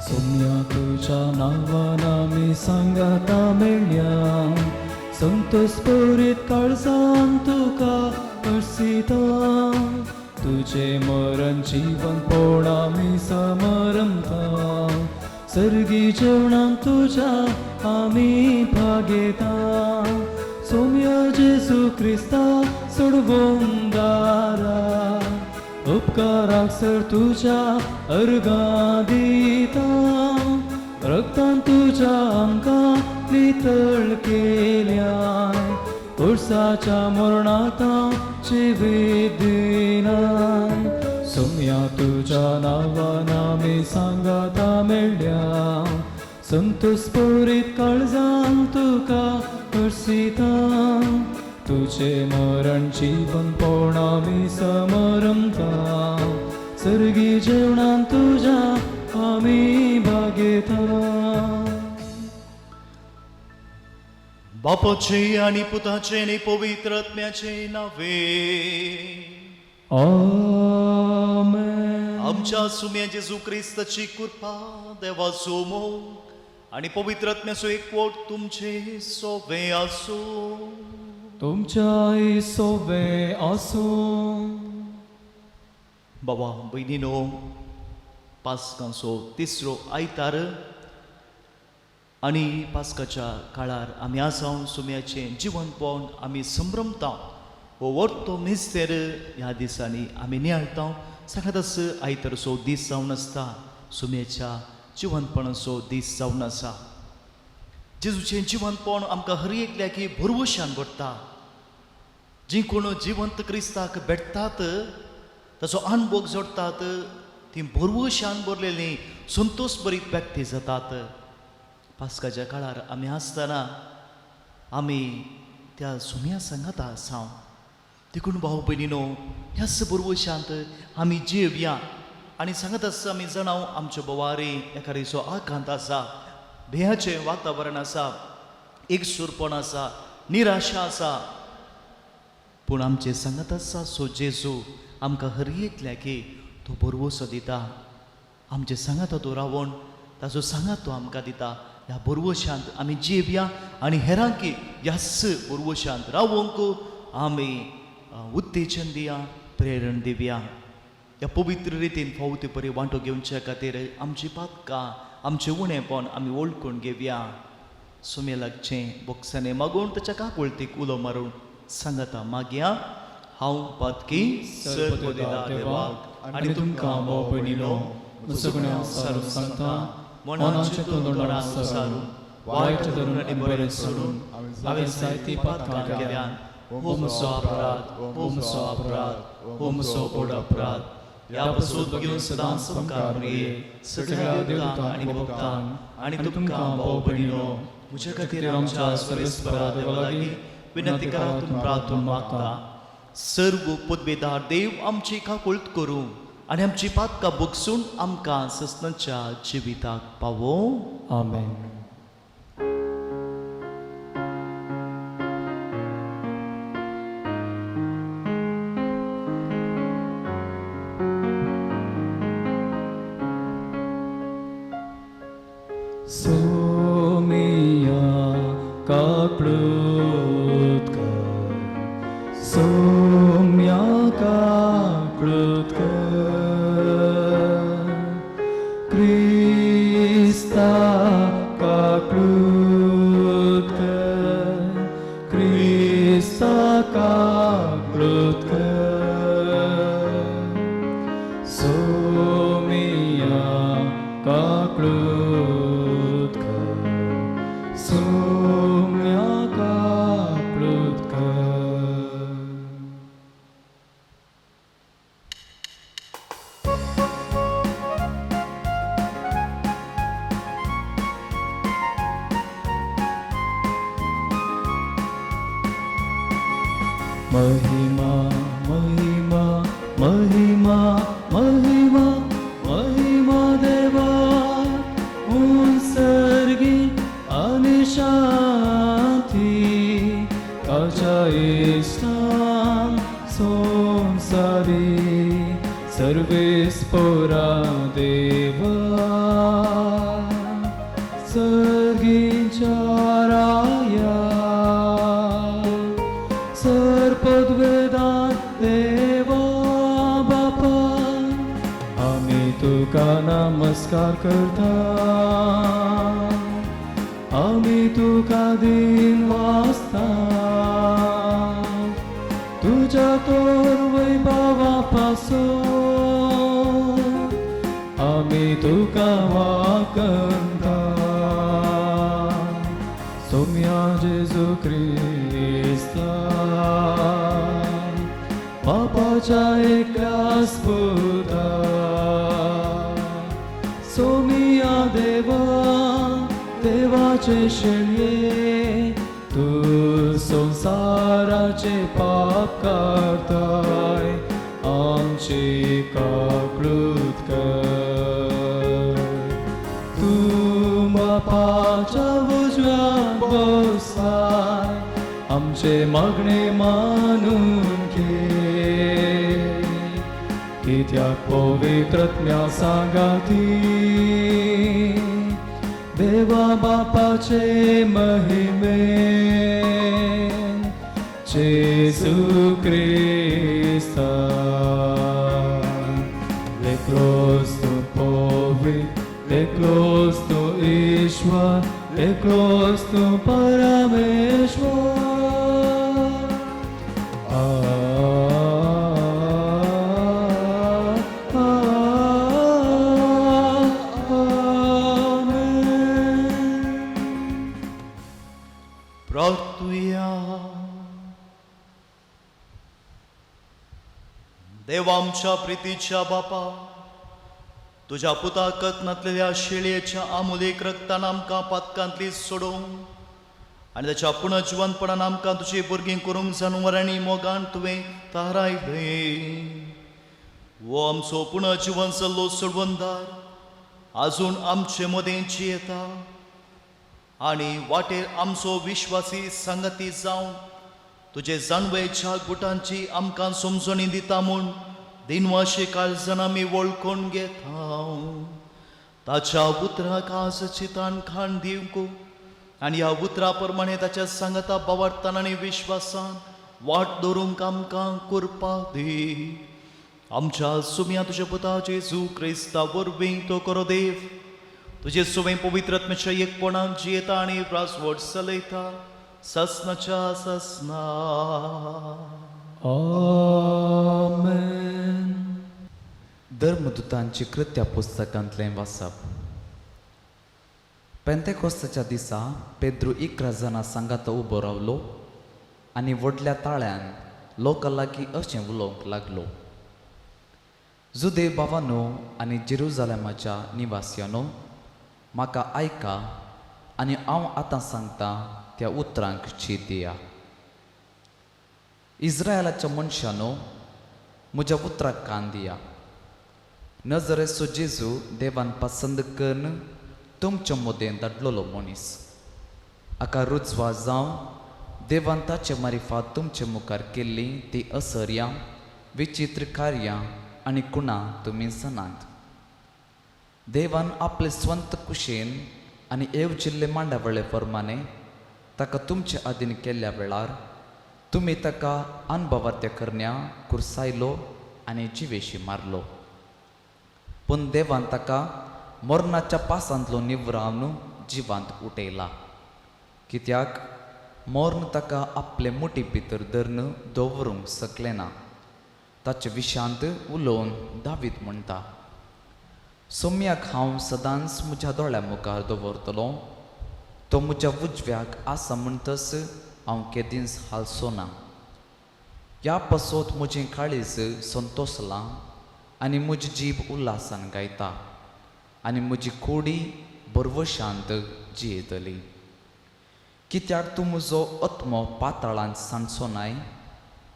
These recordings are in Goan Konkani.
सोम्या तुज्या नांवान आमी सांगाता मेळ्या संतोष पुरीत काळजान तुका अर्सिता तुजें मरण जिवनपण आमी समरमता सर्गी जेवणान तुज्या आमी भागयता सोम्या जेजू क्रिस्ता सोडवून दारा उपकाराक सर तुज्या अर्गां दिता रक्तान तुज्या आमकां नितळ केल्याय पुरसाच्या मरणांत जिवीत दिनाय सोम्या तुज्या नांवान आमी सांगाता मेळ्ळ्या संतोष पुरीत काळजान तुका अर्सिता तुजें मरण जिवनपण आमी समरमता सर्गी जेवणान तुज्या आमी भागयता. बापाचे आनी पुताचे आनी पवित्र आत्म्याचे नावे. आमेन. आमच्या सुम्या जेजू क्रिस्ताची कृपा, देवाचो मोग आनी पवित्र आत्म्याचो एकवट तुमचे सोवे आसूं. तुमच्याय सोवे आसूं. बाबा भयणीनो, पास्कांचो तिसरो आयतार आनी पास्काच्या काळार आमी आसा. सुम्याचें जिवनपण आमी संभ्रमता. हो वर्तो मिस्तेर ह्या दिसांनी आमी नियाळटा. सांगत आस, आयतारचो दीस जावन आसता, सुम्याच्या जिवनपणाचो दीस जावन आसा. जेजूचें जिवनपण आमकां हर एकल्याक भरवशान भरता. जीं कोण जिवंत क्रिस्ताक भेटतात, ताचो अणभोग जोडटात, ती भरवशान भरलेली संतोश बरीत व्यक्ती जातात. पास्काच्या काळार आमी आसतना आमी त्या सुम्या सांगाता आसा. देखून भाव भयणीनो, ह्याच भरवशांत आमी जिवया. आनी सांगत आसता, आमी जाणां, आमच्यो बोवारी एखाद्याचो आकांत आसा, भंयाचें वातावरण आसा, एकसूरपण आसा, निराशा आसा, पूण आमचे सांगत आसा सो जेजू आमकां हर एकल्याक तो भरवसो दिता. आमचे सांगात तो रावण, ताचो सांगात तो आमकां दिता. ह्या भरवशांत आमी जिवया आनी हेरांकी ह्याच भरवशांत रावंक आमी उत्तेजन दिया, प्रेरण दिवया. ह्या पवित्र रितीन फावो ते परी वांटो घेवच्या खातीर आमची पातकां, आमचें उणेपण आमी वळखून घेवया. सुमे लागचें बोक्सांनी मागून, ताच्या काकुळतीक उलो मारून सांगता मागया. हांव पातकी सर्वपदेदार देवाक आनी तुमकां भाव भयणीनो सगळ्या सारून सांगता, मनाचें तोंडान सारून, वायट धरून आनी बरें सोडून हांवें जायतीं पातकां केल्यान. हो म्हजो अपराध, हो म्हजो अपराध, हो म्हजो व्हड अपराध. ह्या पासून घेवन सदांच सामकार मरिये, सगळ्या देवतांक आनी भक्तांक आनी तुमकां भाव भयणीनो म्हज्या खातीर आमच्या सर्वेस्परा देवा लागीं विनंती करात प्रार्थून मागता. सर्व पदवेदार देव आमची काकुळट करूं आनी आमची पातकां बगसून आमकां ससनाच्या जिविताक पावो. आमेन. सोमिया काकळूत कर, सोम्या काकळूत कर, क्रिस्ता काकळूत कर, क्रिस्ता काकळूत कर, सोमिया काकळूत कर, सोम्या काकळूत कर. महिमा महिमा महिमा महिमा महिमा देवा उंसर्गी आनी शांती ताच्या इश्टान संसारी सर्वेस्पोरा देवा. तुका नमस्कार करता आमी तुका दिन वाचता तुज्या तोर वैभवा पासून आमी तुका वाकंता सोम्या जेजू क्रिस्ता बापाच्या एकल्यास पुता सोमिया देवा देवाचे शेणये तूं संवसाराचे पाप काडताय आमची काकळूत कर तूं बापाच्या उजव्या बसाय आमचे मागणे मानून घे कित्याक पवित्रत्म्या सांगाती देवा बापाचे महिमे जेजू क्रिस्ता एकलोच तूं पवित्र एकलोच तूं ईश्वर एकलोच तूं परमेश्वर. आमेन. प्रार्थुया. देवा आमच्या प्रितीच्या बापा, तुज्या पुताकत नातलेल्या शेळयेच्या आमुलेक रक्तान आमकां पातकांतली सोडोवंक आनी ताच्या पुनर्जिवनपणान आमकां तुजी भुरगीं करूंक जनवरांनी मोगान तुवें थारायलें. हो आमचो पुनर्जिवन जाल्लो सोडवणदार आजून आमचे मदें जियेता आनी वाटेर आमचो विश्वासी सांगाती जावन तुजे जाणवयेच्या गुटांची आमकां समजणी दिता म्हूण दिनवाशी काळजान आमी वळखून घेता. ताच्या उतराक आज चितान खाण दिवंक आनी ह्या उतरा प्रमाणे ताच्या सांगाता बावार्थान आनी विश्वासान वाट दवरूंक आमकां कृपा दी. आमच्या सुम्या तुज्या पुता जेजू क्रिस्ता वरवीं तो करो देव तुजे सुवें पवित्र आत्म्याच्या एकपणान जियेता आनी राजवट चलयता ससनाच्या ससना. आमेन. धर्मदूतांची कृत्या पुस्तकांतलें वाचप. पेंतेकोस्ताच्या दिसा पेद्रू 11 जाणां सांगात उबो रावलो आनी व्हडल्या ताळ्यान लोकां लागीं अशें उलोवंक लागलो, जुदेव भावानो आनी जेरुजालेमाच्या निवासियानो, म्हाका आयका आनी हांव आतां सांगता त्या उतरांक चीत दिया. इस्रायलाच्या मनशानो, म्हज्या उतराक कान दिया. नजरेचो जेजू देवान पसंद करून तुमच्या मदें धाडलेलो मनीस, हाका रुजवा जावं देवान ताचे मारिफात तुमचे मुखार केल्ली ती असर्यां, विचित्र कार्यां आनी कुणां तुमी जाणात. देवान आपले स्वंत कुशेन आनी येवजिल्ले मांडावळे प्रमाणे ताका तुमचे आदीन केल्ल्या वेळार तुमी ताका अनभवार्त्य करण्या कुर्सायलो आनी जिवेशी मारलो. पूण देवान ताका मरणाच्या पासांतलो निवरावन जिवांत उठयला, कित्याक मर्ण ताका आपले मुठी भितर धरून दवरूंक शकलें ना. ताचे विशांत उलोवन दावीद म्हणटा, सोम्याक हांव सदांच म्हज्या दोळ्या मुखार दवरतलो, तो म्हज्या उजव्याक आसा म्हणटच हांव केदींच हालचो ना. ह्या पासत म्हजें काळीज संतोसलां आनी म्हजी जीब उल्हासान गायता आनी म्हजी कुडी बरवशांत जियेतली, कित्याक तूं म्हजो आत्मो पाताळांत सांडचो नाय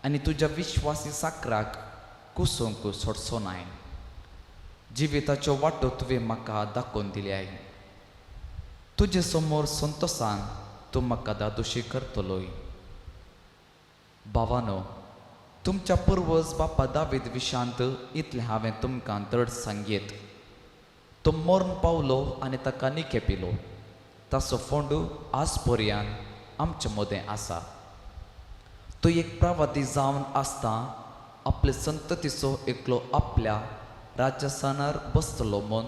आनी तुज्या विश्वासी साकराक कुसूंक सोडचो नाय. जिविताच्यो वाटो तुवें म्हाका दाखोवन दिल्याय, तुजे समोर संतोसान तूं म्हाका दादोशी करतलोय. भावानो, तुमच्या पुर्वज बापा दावीद विशांत इतलें हांवें तुमकां दड सांगयेत. तो मर्ण पावलो आनी ताका निखेपिलो, ताचो फोंडू आज पर्यान आमचे मदें आसा. तो एक प्रवादी जावन आसता आपले संततीचो एकलो आपल्या राज्यस्थानार बसतलो म्हूण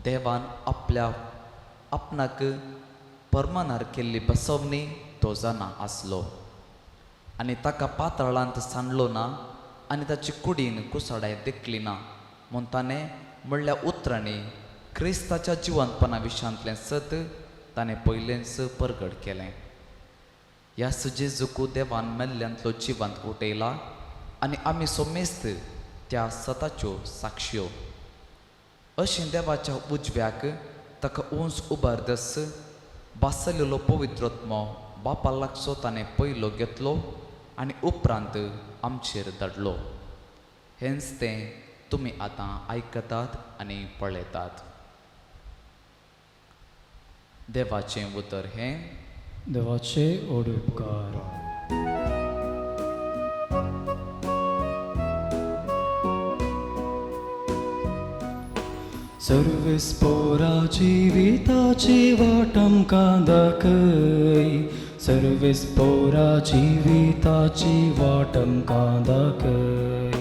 देवान आपल्या आपणाक परमानार केल्ली बसवणी तो जाणा आसलो आनी ताका पातळांत सांडलो ना आनी ताची कुडीन कुसाडाय देखली ना म्हूण ताणें म्हणल्या उतरांनी क्रिस्ताच्या जिवंतपणा विशांतलें सत ताणें पयलेंच परगट केलें. ह्या जेजूक देवान मेल्ल्यांतलो जिवंत उठयला आनी आमी सोमेस्त त्या सताच्यो साक्षयो. अशें देवाच्या उजव्याक ताका उंच उबारदस बासलेलो पवित्रत्मो बापा लागचो ताणें पयलो घेतलो आनी उपरांत आमचेर धाडलो. हेंच तें तुमी आतां आयकतात आनी पळयतात. देवाचें उतर हें. देवाचे ओड उपकार. सर्वेस्पोरा जिविताची वाट आमकां दाखय, सर्वेस्पोरा जिविताची वाट आमकां दाखय,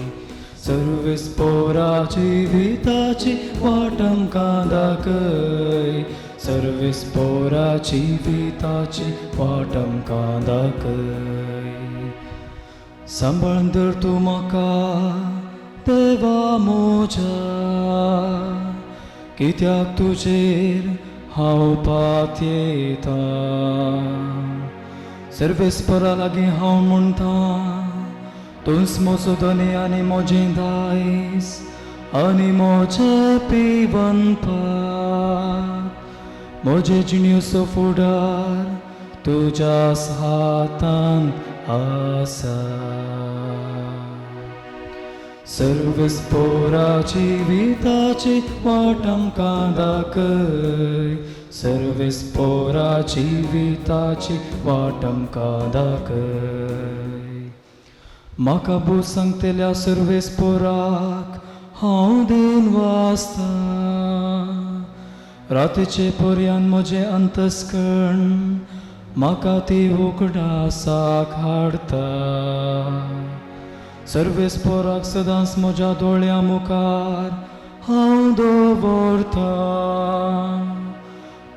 सर्वेस्पोरा जिविताची वाट आमकां दाखय, सर्वेस्पोरा जिविताची वाट आमकां दाखय. सांबाळून धर तूं म्हाका देवा म्हज्या, कित्याक तुजेर हांव पातयेता. सर्वेस्परा लागीं हांव म्हणटा, तूंच म्हजो धनी आनी म्हजें दायज आनी म्हजें पिवनपाक. म्हजे जिणेचो फुडार तुज्याच हातांत आसा. सर्वेस्पोरा जिविताची वाट आमकां दाखय, सर्वेस्पोरा जिविताची वाट आमकां दाखय. म्हाका भूत सांगतल्या सर्वेस्पोराक हांव दिन वाचता, रातीचे पर्यान म्हजें अंतस्कर्ण म्हाका ती उगडासाक हाडता. सर्वेस्पोराक सदांच म्हज्या दोळ्यां मुखार हांव दवरता,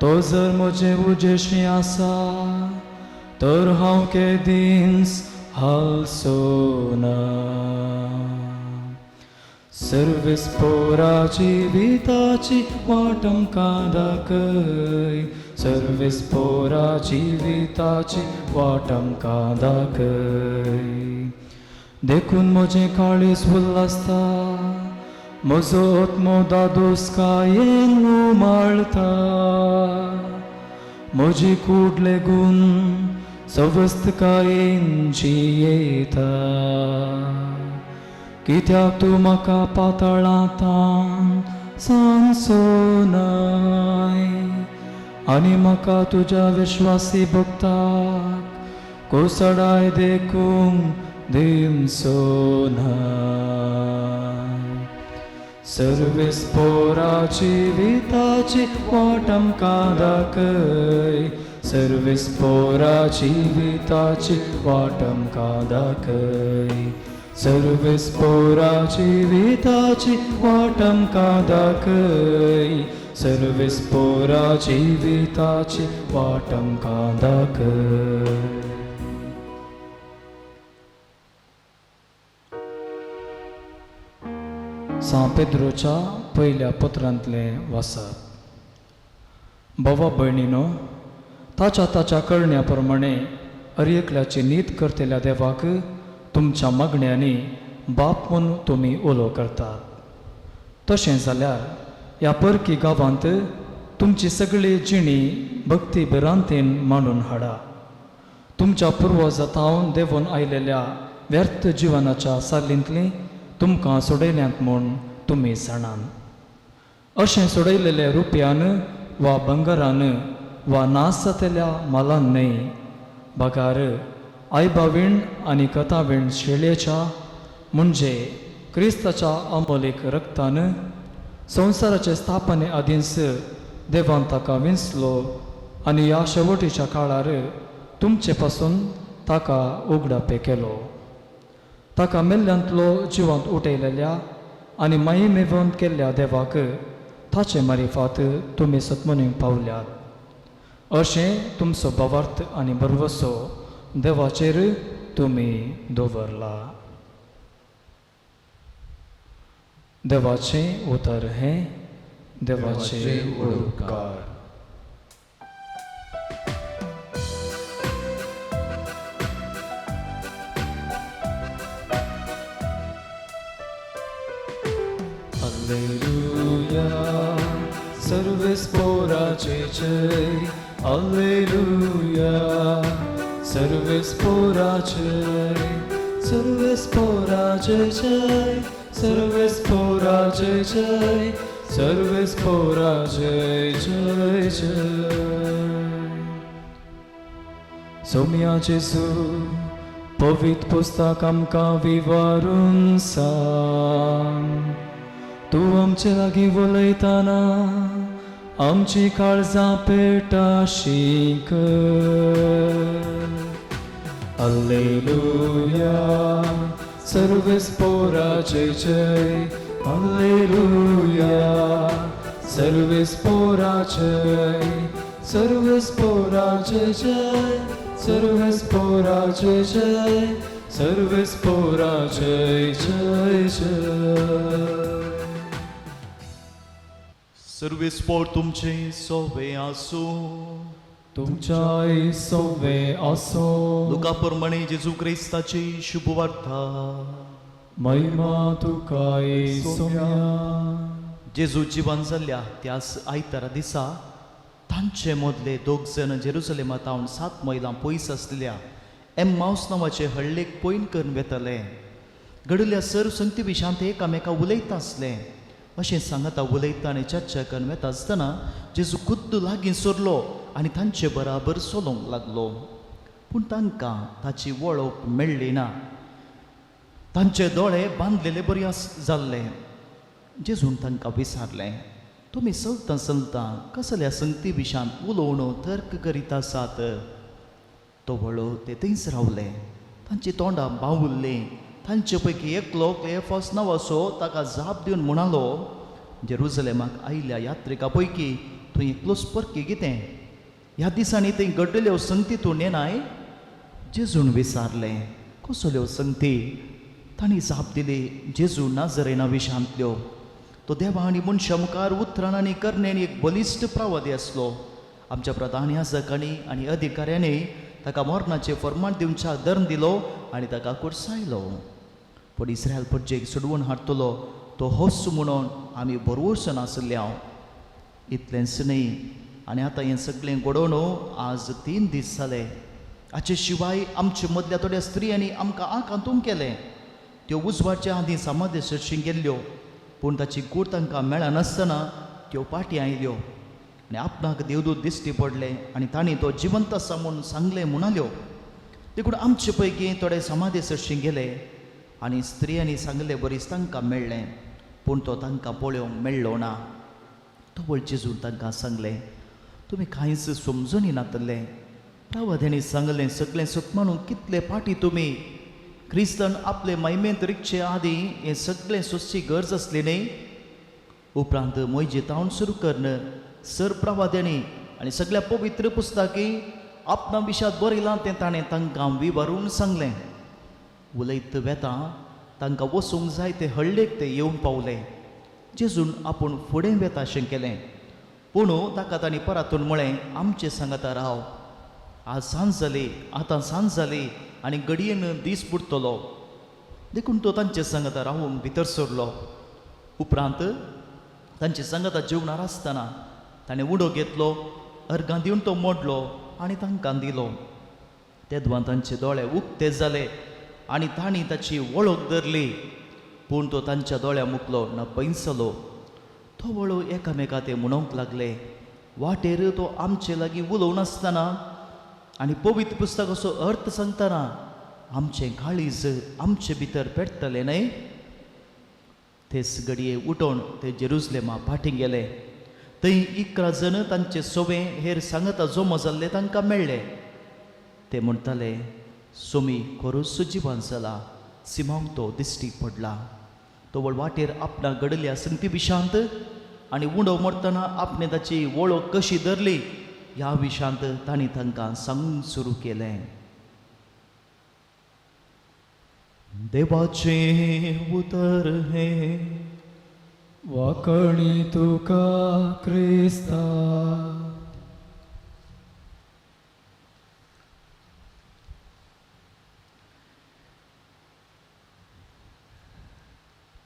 तो जर म्हजें उजेशी आसा तर हांव केदींच हालचो ना. सर्वेस्पोरा जिविताची वाट आमकां दाखय, सर्वेस्पोरा जिविताची वाट आमकां दाखय. देखून म्हजें काळीज उल्लासता, म्हजो आत्मो दादोसकायेन उमाळता, म्हजी कूड लेगून सवस्तकायेन जियेता. कित्याक तूं म्हाका पातळांतान सांचो न्हय आनी म्हाका तुज्या विश्वासी भक्ताक कोसळाय देखूंक दिवचो न्हय. सर्वेस्पोरा जिविताची वाट आमकां दाखय, सर्वेस्पोरा जिविताची वाट आमकां दाखय, सर्वेस्पोरा जिविताची वाट आमकां दाखय, सर्वेस्पोरा जिविताची वाट आमकां दाखय. सांव पेद्रोच्या पयल्या पत्रांतलें वाचप. भावा भयणीनो, ताच्या ताच्या करण्या प्रमाणे हर एकल्याची नीत करतल्या देवाक तुमच्या मागण्यांनी बाप म्हूण तुमी उलो करतात. तशें जाल्यार ह्या परकी गांवांत तुमची सगळी जिणी भक्ती भिरांतेन मांडून हाडा. तुमच्या पुर्वजां देंवून आयलेल्या व्यर्थ जिवनाच्या सालींतली तुमकां सोडयल्यांत म्हूण तुमी जाणात. अशें सोडयलेले रुपयान वा भांगरान वा नास जातल्या मालान न्हय, बगार आयबावीण आनी कथावीण शेळयेच्या म्हणजे क्रिस्ताच्या अमोलीक रक्तान संवसाराचे स्थापने आदींच देवान ताका विंचलो आनी ह्या शेवटीच्या काळार तुमचे पासून ताका उगडापे केलो. ताका मेल्ल्यांतलो जिवांत उठयलेल्या आनी मायेमेवंत केल्ल्या देवाक ताचे मारिफात तुमी सतमनीक पावल्यात. अशें तुमचो भावार्थ आनी भरवसो देवाचेर तुमी दवरला. देवाचें उतर हें देवाचें उपकार. Alleluia, सर्वेस्पोराचे जय. Alleluia, सर्वेस्पोराचे, सर्वेस्पोराचे जय, सर्वेस्पोराचे जय, सर्वेस्पोराचे जय जय. सोम्या जेजू, पवित्र पुस्तक आमकां विवरून सांग. तूं आमचे लागीं उलयतना आमची काळजां पेटा शीक. Alleluia, सर्वेस्पोराचे जय. Alleluia, सर्वेस्पोराचे, सर्वेस्पोराचे जय, सर्वेस्पोराचे जय, सर्वेस्पोराचे जय जय. सर्वेस्पोर तुमचें सोवे आसूं. तुमच्याय सोवे आसो. लुका प्रमाणे जेजू क्रिस्ताची शुभवार्ता. महिमा तुकाय सोम्या. जेजू जिवन जाल्ल्या त्याच आयतारा दिसा तांचे मदले दोग जण जेरुसलेमा तावन 7 मैलां पयस आसलेल्या एम्मावस नांवाचे हळ्ळेक पयण करून वेताले. घडिल्ल्या सर संगती विशांत एकामेका उलयता आसले. अशें सांगता उलयता आनी चर्चा करून वेता आसतना जेजू खुद्द लागीं सरलो आनी तांचे बराबर चलोवंक लागलो. पूण तांकां ताची वळख मेळ्ळी ना. तांचे दोळे बांदलेले बरी जाल्ले. जेजून तांकां विचारलें, तुमी चलता चलता कसल्या संगती विशांत उलोवणो तर्क करीत आसात? तो वळो ते थंयच रावले. तांची तोंडां बावुल्लीं. तांचे पैकी एकलो क्लेफास नांवाचो ताका जाप दिवन म्हणालो, जेरुजलेमाक आयिल्ल्या यात्रिका पैकी तूं एकलोच परकी कितें? ह्या दिसांनी थंय घडलेल्यो संगती तूं नेनाय? जेजून विचारलें, कसल्यो संगती? तांणी जाप दिली, जेजू नाजरेना विशांतल्यो. तो देवा आनी मनशा मुखार उतरान आनी करण्यांनी एक बलिश्ट प्रवादी आसलो. आमच्या प्रधान याजकांनी आनी अधिकाऱ्यांनी ताका मरणाचें फर्मान दिवच्या दर्न दिलो आनी ताका कुर्सायलो. पूण इस्रायल परजेक सोडवून हाडटलो तो होच म्हणून आमी बरवसून आसले हांव. इतलेंच न्हय, आनी आतां हें सगळें घडोवन आज 3 दीस जाले. हाचे शिवाय आमचे मदल्या थोड्या स्त्रियांनी आमकां आकांतूंक केलें. त्यो उजवाडच्या आदीं समाधी सरशीं गेल्ल्यो, पूण ताची कूड तांकां मेळनासतना त्यो फाटीं आयल्यो आनी आपणाक देवदूत दिश्टी पडले आनी तांणी तो जिवंत आसा म्हूण सांगलें म्हणाल्यो. देखून आमचे पैकी थोडे समाधी सरशीं गेले आनी स्त्रियांनी सांगले बरीच तांकां मेळ्ळें, पूण तो तांकां पळोवंक मेळ्ळो ना. तवळ जेजून तांकां सांगलें, तुमी कांयच समजून नातलें. प्रवाद्यांनी सांगलें सगळें सत म्हणून कितले फाटीं तुमी क्रिस्तान आपले मैमेंत रिगचे आदीं हें सगळें सोंसची गरज आसली न्ही. उपरांत मोयजे तावन सुरू करून सर प्रवाद्यांनी आनी सगळ्या पवित्र पुस्तकी आपणा विशाद बरयलां तें ताणें तांकां विवरून सांगलें. उलयत वेता तांकां वचूंक जाय ते हळ्ळेक ते येवन पावले. जेजून आपूण फुडें वेता अशें केलें, पूण ताका तांणी परातून म्हळें, आमचे सांगाता राव, आज सांज जाली, आतां सांज जाली आनी घडयेन दीस बुडटलो. देखून तो तांचे सांगाता रावूंक भितर सरलो. उपरांत तांचे सांगाता जेवणार आसतना ताणें उडो घेतलो, अर्गां दिवन तो मोडलो आनी तांकां दिलो. तेदवां तांचे दोळे उक्ते जाले आनी तांणी ताची वळख धरली, पूण तो तांच्या दोळ्या मुखलो ना पैंसलो. तो वळो एकामेका ते म्हणूंक लागले, वाटेर तो आमचे लागीं उलोवनासतना आनी पवित्र पुस्तकाचो अर्थ सांगतना आमचें काळीज आमचे भितर पेट्टलें न्हय. तेच घडये उठोवन ते जेरुजलेमा फाटीं गेले. थंय 11 जण तांचे सोवे हेर सांगता जमो जाल्ले तांकां मेळ्ळे. ते म्हणटाले, सोमी खरोच जिवन जाला, सिमांव तो दिश्टी पडला. तवळ वाटेर आपणाक घडल्या संगती विशांत आनी उंडो मरतना आपणे ताची वळख कशी धरली ह्या विशांत तांणी तांकां सांगूंक सुरू केलें. देवाचें उतर हें. वाकणी तुका क्रिस्ता.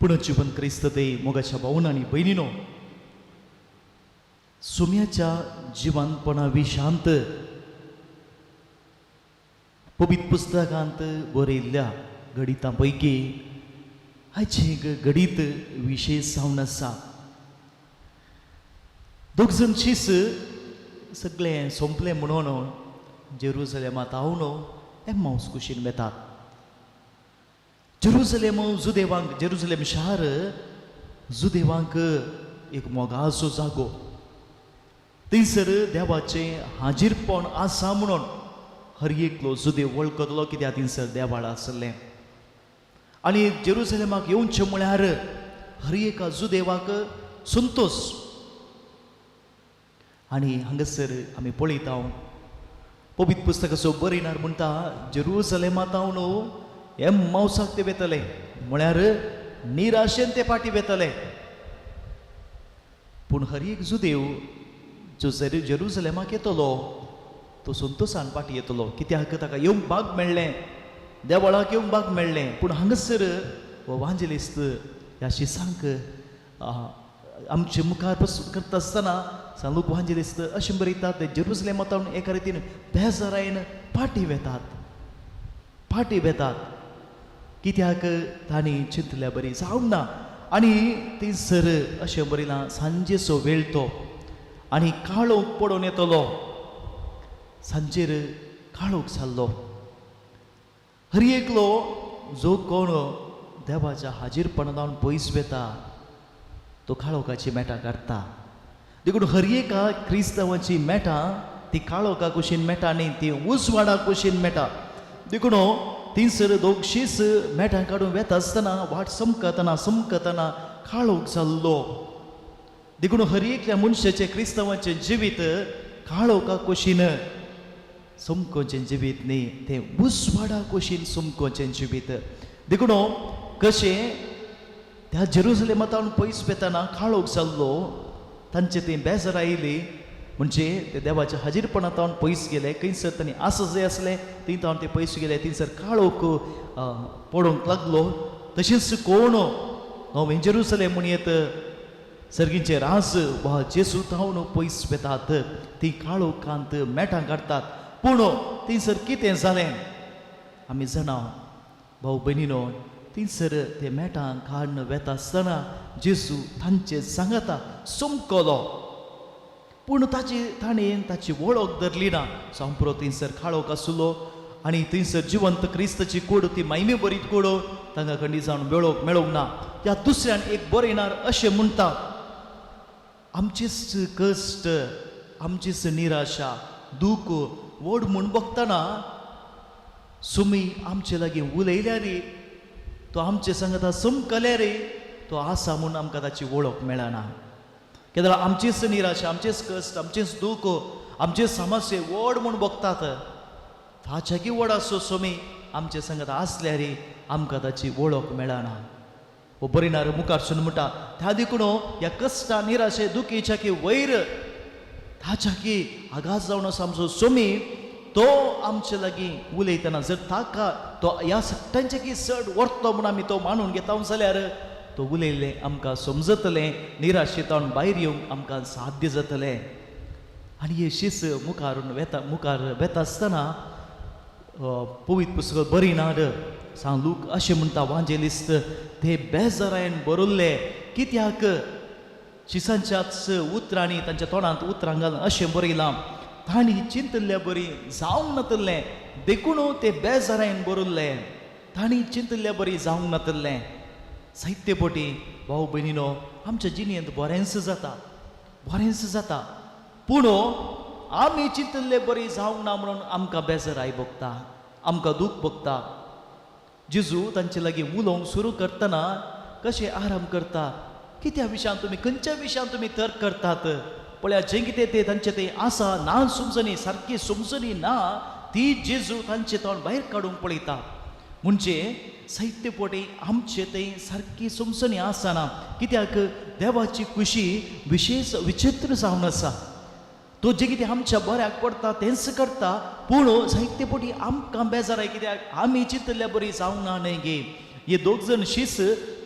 पुनर्जीवन क्रिस्त ते मोगाच्या भावन आनी भयणीनो, सुम्याच्या जिवनपणा विशांत पवित्र पुस्तकांत बरयल्ल्या घडितां पैकी हाचें एक घडीत विशेश जावन आसा. दोग जाण शीस सगळें सोंपलें म्हणून जेरुजलेमांत हांव एम्मावस कुशीन वेतात. जेरुजलेम जुदेवांक, जेरुजलेम शार जुदेवांक एक मोगाचो जागो. थंयसर देवाचें हाजीरपण आसा म्हणून हर एकलो जुदेव वळखतलो, कित्याक थंयसर देवाळ आसलें. आनी जेरुजलेमाक येवचें म्हळ्यार हर एका जुदेवाक संतोश. आनी हांगासर आमी पळयता पवित्र पुस्तकाचो बरयणार म्हणटा, जेरुजलेमांत हांव न्हू एम्मावसाक ते वेतले, म्हळ्यार निराशेन ते फाटीं वेतले. पूण हर एक जुदेव जो जेरुजलेमाक येतलो तो संतोशान फाटीं येतलो, कित्याक ताका येवंक भाग मेळ्ळें, देवळाक येवंक भाग मेळ्ळें. पूण हांगासर हो वांजेलिस्त ह्या शिसांक आमचे मुखार प्रस्तुत करता आसतना सांग लूक वांजेलिस्त अशें बरयतात, ते जेरुजलेमांत एका रितीन बेजारायन फाटीं वेतात, फाटीं वेतात, कित्याक तांणी चिंतल्या बरी जावंक ना. आनी थंयसर अशें बरयलां, सांजेचो वेळ तो आनी काळोख पडून येतलो. सांजेर काळोख जाल्लो. हर एकलो जो कोण देवाच्या हाजीरपणान पयस वेता तो काळोखाची मेटां काडटा. देखून हर एका क्रिस्तांवाची मेटां ती काळोखा कुशीन मेटा न्ही, ती उजवाडा कुशीन मेटा. देखून थंयसर दोगशीच मेटां काडून वेता आसतना वाट समकतना समकतना काळोख जाल्लो. देखून हर एकल्या मनशाचें क्रिस्तांवाचें जिवीत काळोखा कुशीन समकोचें जिवीत न्ही, तें उजवाडा कुशीन समकोचें जिवीत. देखून कशें त्या जेरुजलेमांत पयस वेतना काळोख जाल्लो, तांचे ती बेजार आयली, म्हणजे ते देवाच्या हाजीरपणांत पयस गेले. खंयसर तांणी आसा जाय आसलें थंय तावन ते पयस गेले, थंयसर काळोख पडूंक लागलो. तशेंच कोण नवें जेरुजलेम म्हणयेत सर्गीचे राज वा जेजू तावन पयस वेतात, ती काळोखांत मेटां काडटात. पूण थंयसर कितें जालें आमी जाणा भाव भयणीनो, थंयसर ते मेटां काडून वेता आसतना जेजू तांचे सांगाता समकलो. पूण ताची ताणें ताची वळख धरली ना. सामको थंयसर काळोख आसलो आनी थंयसर जिवंत क्रिस्ताची कूड, ती मायमे बरीत कूड तांकां खंडी जावन मेळोवंक मेळोवंक ना. त्या दुसऱ्यान एक बरयणार अशें म्हणटा, आमचेच कश्ट, आमचीच निराशा, दूख व्हड म्हूण बगतना सुमी आमचे लागीं उलयल्यार, तो आमचे सांगता समकल्यार तो आसा म्हूण आमकां ताची वळख मेळना. केन्ना आमचीच निराशा, आमचेच कश्ट, आमचेच दूख, आमचे समस्ये व्हड म्हूण बगतात, ताच्याकी व्हड आसो सुमी आमचे सांगता आसल्यार आमकां ताची वळख मेळना. हो बरयणार मुखार सून म्हणटा, त्या देखून ह्या कश्टा निराशे दुखीच्या की वयर ताच्या की आघात जावन आसा आमचो सोमी, तो आमचे लागीं उलयतना जर ताका तो ह्या सगळ्यांचे की चड व्हरतो म्हूण आमी तो मानून घेता जाल्यार तो उलयल्लें आमकां समजतलें, निराशेतावन भायर येवंक आमकां साध्य जातलें. आनी हे शीस मुखार वेता मुखार वेता आसतना पवित्र पुस्तक बरयणार सांग लूक अशें म्हणटा वांजेलिस्त, ते बेजारायन बरयल्ले कित्याक शिसांच्याच उतरांनी तांच्या तोंडांत उतरां घालून अशें बरयलां, तांणी चिंतल्ले बरी जावंक नातल्लें देखून ते बेजारायन बरयल्ले, तांणी चिंतल्ले बरी जावंक नातल्लें. साहित्य पटी भाव भयणीनो, आमच्या जिणेंत बरेंच जाता, बरेंच जाता, पूण आमी चिंतल्ले बरी जावंक ना म्हणून आमकां बेजाराय भोगता, आमकां दूख भोगता. जेजू तांचे लागीं उलोवंक सुरू करतना कशें आराम करता? कित्या विशयान तुमी, खंयच्या विशयान तुमी तर्क करतात? पळया जें कितें तें तांचें तें आसा ना समजणी, सारकी समजणी ना, ती जेजू तांचे तोंड भायर काडूंक पळयता. म्हणजे साहित्य पोटी आमचे थंय सारकी समजणी आसना, कित्याक देवाची खुशी विशेश विचित्र जावन आसा. तो जें कितें आमच्या बऱ्याक पडटा तेंच करता, पूण साहित्य पोटी आमकां बेजाराय, कित्याक आमी चिंतल्या बरी जावंक ना न्हय गे. हे दोग जण शीस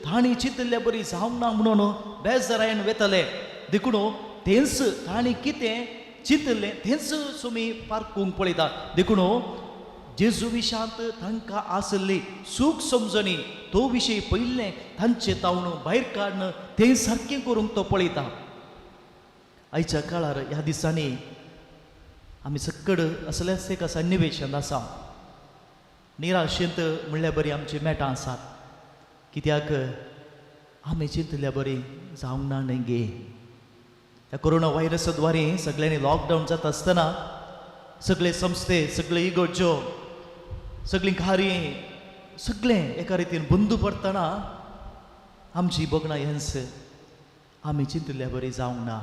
तांणी चिंतल्या बरी जावंक ना म्हणून बेजारायन वेतले, देखून तेंच तांणी कितें चिंतलें तेंच तुमी पारकूंक पळयता. देखून जेजू विशांत तांकां आसली सूख समजणी तो विशय पयलें तांचे तावन भायर काडून तें सारकें करूंक तो पळयता. आयच्या काळार ह्या दिसांनी आमी सक्कड असल्याच एका सन्निवेशांत आसा. निराशेंत म्हणल्यार बरी आमची मेटां आसात, कित्याक आमी चिंतल्या बरी जावंक ना न्हय गे. ह्या कोरोना व्हायरसा द्वारे सगळ्यांनी लॉकडावन जाता आसतना सगळे संस्थे, सगळे इगर्ज्यो, सगळीं कार्यां सगळें एका रितीन बंद पडटना आमची बगणां हेंच आमी चिंतल्या बरी जावंक ना,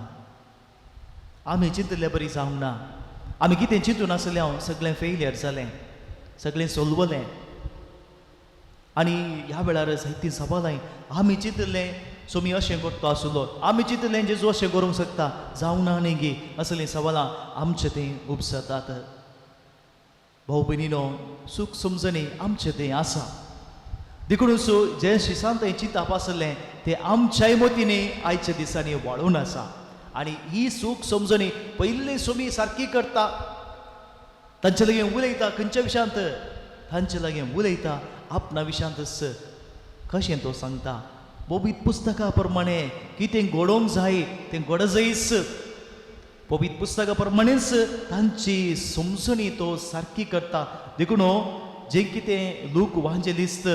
आमी चिंतल्या बरी जावंक ना. आमी कितें चिंतून आसलें हांव सगळें फेलियर जालें, सगळें सोलवलें. आनी ह्या वेळार जायतीं सवालां आमी चिंतलें सोमी अशें करता आसलो, आमी चिंतलें जेजू अशें करूंक शकता, जावंक ना न्ही गे, असलीं सवालां आमचें तें उपसतात. भाव भयणीनो, सूख समजणी आमचें तें आसा, देखून जें शिसान थंय चिंताप आसलें तें आमच्याय मतींनी आयच्या दिसांनी वाळून आसा. आनी ही सूख समजणी पयली सोमी सारकी करता, तांचे लागीं उलयता, खंयच्या विशयांत तांचे लागीं उलयता, आपणा विशयांतच कशें तो सांगता. पवित्र पुस्तका प्रमाणे कितें घडोवंक जाय तें घडजयच, पवित्र पुस्तका प्रमाणेच तांची समजणी तो सारकी करता. देखून जें कितें लूक वांजेलिस्त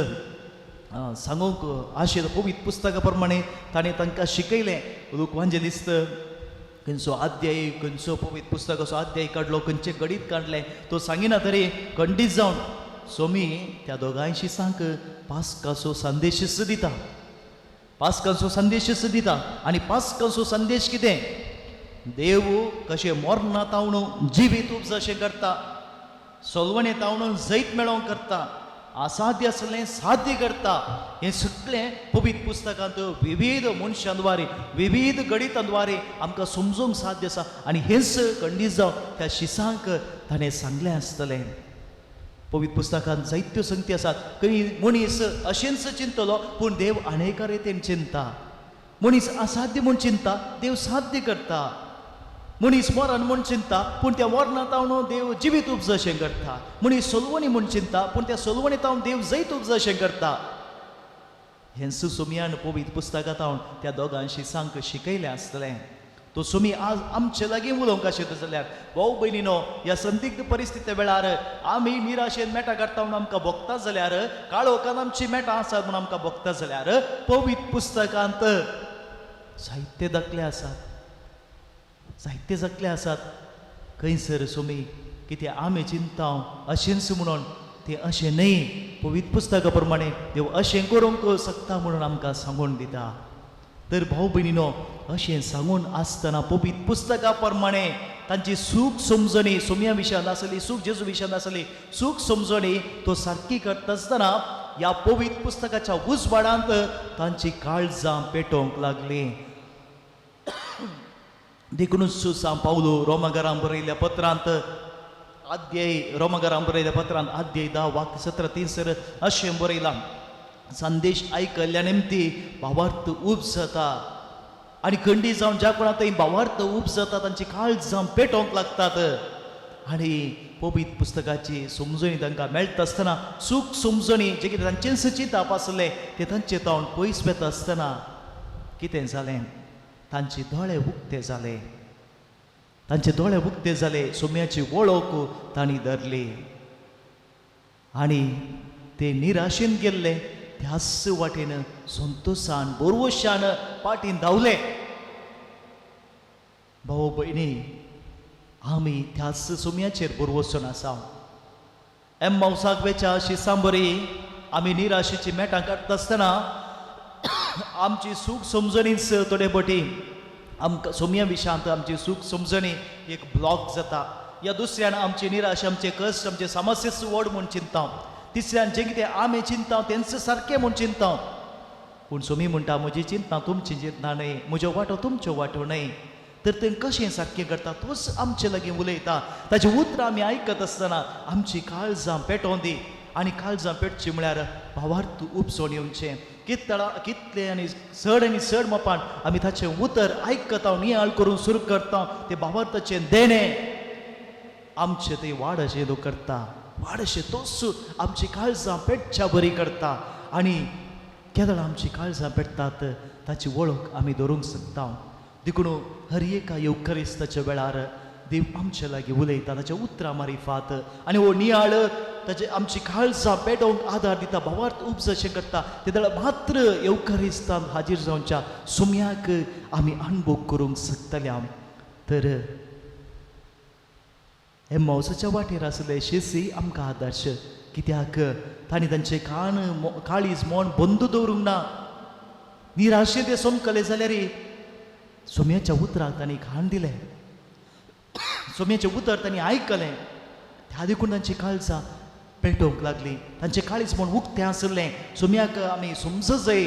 सांगूंक आशिल्लो पवित्र पुस्तका प्रमाणे ताणें तांकां शिकयलें. लूक वांजेलिस्त खंयचो अध्याय, खंयचो पवित्र पुस्तकाचो अध्याय काडलो, खंयचें गणीत काडलें तो सांगिना, तरी खंडीत जावन सोमी त्या दोगांयशी सांग पास्काचो संदेशच दिता, पास्काचो संदेशच दिता. आनी पास्काचो संदेश कितें? देव कशें मरना तावन जिवीत उपजशें करता, सोलवणे तावन जैत मेळोवंक करता, असाध्य आसलें साध्य करता. हें सगळें पवित्र पुस्तकांत विविध मनशां द्वारे, विविध गणितां द्वारे आमकां समजूंक साध्य आसा. आनी हेंच खंडीत जावन त्या शिसांक ताणें सांगलें आसतलें. पवित्र पुस्तकांत जायत्यो संगती आसात, खंय मनीस अशेंच चिंतलो पूण देव अनेका रितीन चिंता. मनीस असाध्य म्हूण चिंता, देव साध्य करता. मनीस मरण म्हूण चिंता, पूण त्या मरणा तावन देव जिवीत उपजशें करता. मनीस सोलवणी म्हूण चिंता, पूण त्या सोलवणी तावन देव जैत उपजशें करता. हें सुसुमयान पवित्र पुस्तकां तावन त्या दोगांशी सांक शिकयलें आसतलें. तो सुमी आज आमचे लागीं उलोवंक आशिल्लो जाल्यार भाव भयणीनो, ह्या संदिग्ध परिस्थिती वेळार आमी निराशेन मेटां काडटा म्हणून आमकां भोगता जाल्यार, काळोखान आमची मेटां आसात म्हणून आमकां भोगता जाल्यार, पवित्र पुस्तकांत जायते दाखले आसात, जायते दाखले आसात. खंयसर सुमी कितें आमी चिंता अशेंच म्हणून तें अशें न्हय, पवित्र पुस्तका प्रमाणे देव अशें करूंक शकता म्हणून आमकां सांगून दिता. तर भाव भयणीनो, अशें सांगून आसतना पवित्र पुस्तका प्रमाणे तांची सूख समजणी, सोम्या विशयांत आसली सूख, जेजू विशयांत आसली सूख समजणी तो सारकी करता आसतना ह्या पवित्र पुस्तकाच्या उजवाडांत तांची काळजां पेटोवंक लागलीं. देखूनच सांव पावलो रोमागरां बरयल्ल्या पत्रांत अध्याय, रोमागरां बरयल्ल्या पत्रांत अध्याय 10 वाक्य 17 3 अशें बरयलां, संदेश आयकल्ल्या निमती भावार्थ उपजता आनी खंडी जावन ज्या कोणा थंय भावार्थ उपजता तांची काळजां पेटोवंक लागतात. आनी पवित्र पुस्तकाची समजणी तांकां मेळटा आसतना, सूख समजणी जें कितें तांचेंच चिंताप आसलें तें तांचे तावन पयस वेता आसतना कितें जालें, तांचे दोळे उक्ते जाले, तांचे दोळे उक्ते जाले, सोम्याची वळख तांणी धरली आनी ते निराशेन गेल्ले त्याच वाटेन संतोशान बोरवशान पाटीन धांवले. भाव भयणी, आमी त्याच सोम्याचेर बोरवसून आसा. एम्मावसाक वेच्या शिसांबरी आमी निराशेची मेटां काडटा आसतना आमची सूख समजणीच थोडे बटी आमकां सोमया विशांत आमची सूख समजणी एक ब्लॉक जाता. या दुसऱ्यान आमची निराश, आमचे कश्ट, आमचे समस्येच व्हड म्हूण चिंता. तिसऱ्यान जें कितें आमी चिंता तेंच सारकें म्हूण चिंता. पूण सोमी म्हणटा म्हजी चिंतना तुमची चिंतना न्हय, म्हज्यो वांटो तुमच्यो वांटो न्हय. तर तें कशें सारकें करता तोच आमचे लागीं उलयता. ताची उतरां आमी आयकत आसतना आमची काळजां पेटोवन दी. आनी काळजां पेटची म्हळ्यार भावार्थ उपसोन येवचें. कितला कितलें आनी चड आनी चड मोपान आमी ताचें उतर आयकता, नियाळ करून सुरू करता, तें भावार्थाचें देणें आमचें तें वाड अशें तो करता, वाड अशें तोच आमची काळजां पेटच्या बरी करता. आनी केदळ आमची काळजां पेटतात ताची वळख आमी धरूंक शकता. देखून हर एका येवकरिस्ताच्या वेळार देव आमचे लागीं उलयता ताच्या उतरां मारिफात आनी हो नियाळ ताचे आमची काळजां पेटोवंक आदार दिता, भावार्थ उपजशें करता. ते वेळार मात्र येवकरिस्तान हाजीर जावच्या सुम्याक आमी अणभव करूंक शकतले. तर हे मौसाच्या वाटेर आसले शेसी आमकां आदर्श, कित्याक तांणी तांचे कान काळीज मोन बंद दवरूंक ना. निराशे ते सोमकले जाल्यार सोम्याच्या उतराक तांणी कान दिलें, सोम्याचें उतर तांणी आयकलें. त्या देखून तांची काळजां पेटोवंक लागली, तांचें काळीज म्हूण उक्तें आसलें. सोम्याक आमी समज जाय,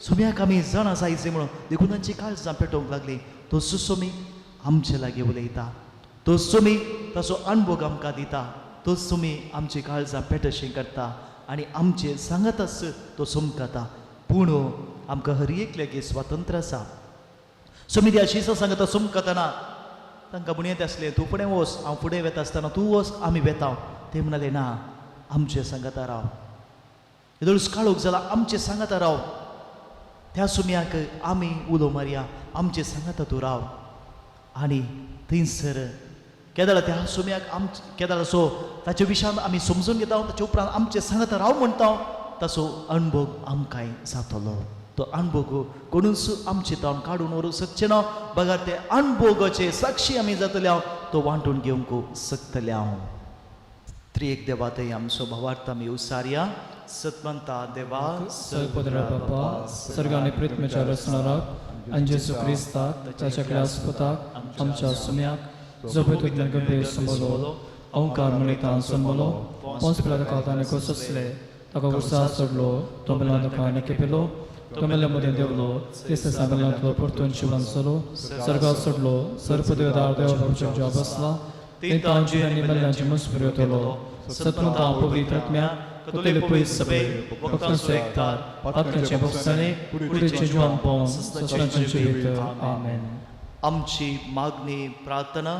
सोम्याक आमी जाणा जाय म्हणून देखून तांची काळजां पेटोवंक लागली. तो सुसोमी आमचे लागीं उलयता, तो सुमी ताचो अणभोग आमकां दिता, तो सुमी आमची काळजां पेटशी करता आनी आमचे सांगातच तो समकता. पूण आमकां हर एकल्याक स्वातंत्र्य आसा. सुमी त्या शिसा सांगता समकतना तांकां म्हणयत आसलें, तूं फुडें वच, हांव फुडें वेता आसतना तूं वच, आमी वेता. ते म्हणाले ना, आमचे सांगाता राव. येदोळच काळोख जाला, आमचे सांगाता राव. त्या सुम्याक आमी उलो मारया, आमचे सांगाता तूं राव. आनी थंयसर केदळा त्या सुम्याक आमचे केदळाचो ताचे विशयान आमी समजून घेता, ताचे उपरांत आमचे सांगाता राव म्हणटा, ताचो अणभव आमकांय जातलो. तो अणभव कोणूच आमचे तावन काडून व्हरूंक शकचे ना, बगर ते अणभोगाचे साक्षी आमी जातले हांव, तो वांटून घेवंक शकतले हांव. त्रिएक देवा थंय आमचो भावार्थ आमी उसारया. सतमंता देवा, सर्वपदरा बापा, सर्ग आनी पृथ्वीच्या रचणाराक आनी जेजू क्रिस्ताक ताच्या क्लासपुताक आमच्या सुम्याक जो पयतून गंभीर समजलो, अंकार म्हणितान समजलो, पोंस पिलात ताणें कोससले, ताका उर्सा चडलो, तो मेला दुखान केपेलो, तो मेल्या मदें देंवलो, तिसऱ्या दिसा मेल्यांतलो परतून जिवन जालो, सर्गात चडलो, सर्पदेवदार देवा बापूच्या ज्या बसला, थंय तांची आनी मेल्ल्यांची मुस्फुर येतलो. सतमंता पवित्र आत्म्या, कतोले पयस सभे, भक्तांचो एकतार, आत्म्याचें भोगसणें, कुडीचें जिवनपण, सस्नाचें जिवीत. आमेन. आमची मागणी प्रार्थना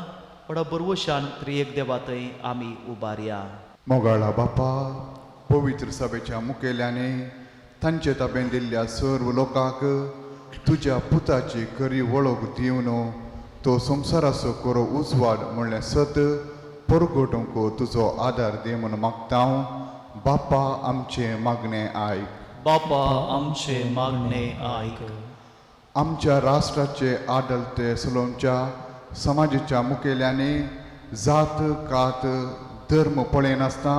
व्हडा बरवशान त्रिएक देवा थंय आमी उबारया. मोगाळा बापा, पवित्र सभेच्या मुखेल्यांनी तांचे ताबेन दिल्ल्या सर्व लोकांक तुज्या पुताची खरी वळख दिवन तो संवसाराचो खरो उजवाड म्हणलें सत परगटूंक तुजो आदार दी म्हूण मागता हांव. बापा आमचें मागणें आयक. बापा आमचे मागणे आयक. आमच्या राष्ट्राचे आडलते सलोमच्या समाजाच्या मुखेल्यांनी जात कात धर्म पळयनासतना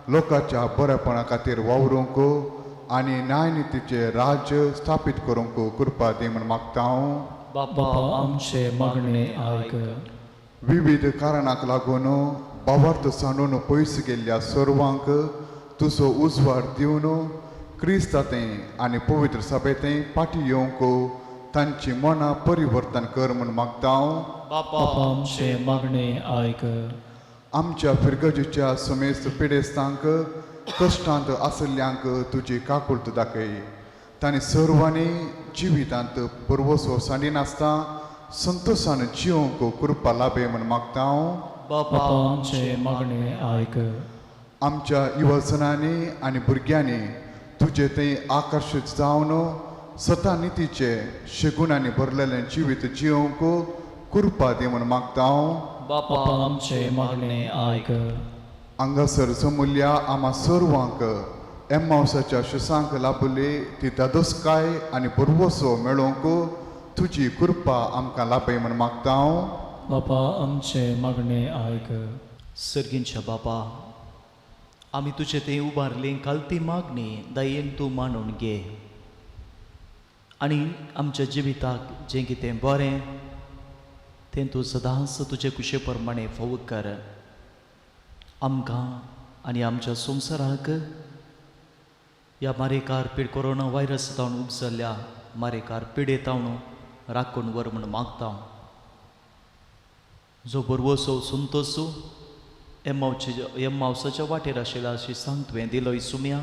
लोकांच्या बरेपणा खातीर वावरूंक आनी न्यायनितीचें राज्य स्थापीत करूंक कृपा दी म्हूण मागता हांव. बापा आमचे मागणे आयक. विविध कारणाक लागून बावार्थ सांडून पयस गेल्ल्या सर्वांक तुजो उजवाड दिवन क्रिस्तांत आनी पवित्र सभेंत फाटीं येवंक तांची मनां परिवर्तन कर म्हूण मागता हांव. बापा बापा आमचे मागणे आयक. आमच्या फिरगजेच्या समेस्त पिडेस्तांक कश्टांत आशिल्ल्यांक तुजी काकुळट दाखय. तांणी सर्वांनी जिवितांत पुरवसो सांडिनासतना संतोशान जिवंक कृपा लाभे म्हूण मागता हांव. बापा बापा आमचे मागणे आयक. आमच्या युवजनांनी आनी भुरग्यांनी तुजे थंय आकर्शीत जावन सता नितीचे शेगुणांनी भरलेलें जिवीत जिवंक कृपा दी म्हूण मागता हांव. बापा बापा आमचे मागणे आयक. हांगासर जमुल्ल्या आमा सर्वांक एम्मावसाच्या शिसांक लाभली ती दादोसकाय आनी पुरवसो मेळोवंक तुजी कृपा आमकां लाभय म्हूण मागता हांव. बापा आमचे मागणे आयक. सर्गींच्या बापा, आमी तुजे थंय उबारली कालती मागणी दयेन तूं मानून घे. आनी आमच्या जिविताक जें कितें बरें तें तूं सदांच तुजे कुशे प्रमाणें फावो कर. आमकां आनी आमच्या संवसाराक ह्या मारेकार पीड कोरोना व्हायरस जावन उपजल्ल्या मारेकार पिडेतावन राखून व्हर म्हूण मागता. जो बरवसो संतोसो एम्मावचे एम्मावसाच्या वाटेर आशिल्ला अशी सांग तुवें दिलोय सुम्या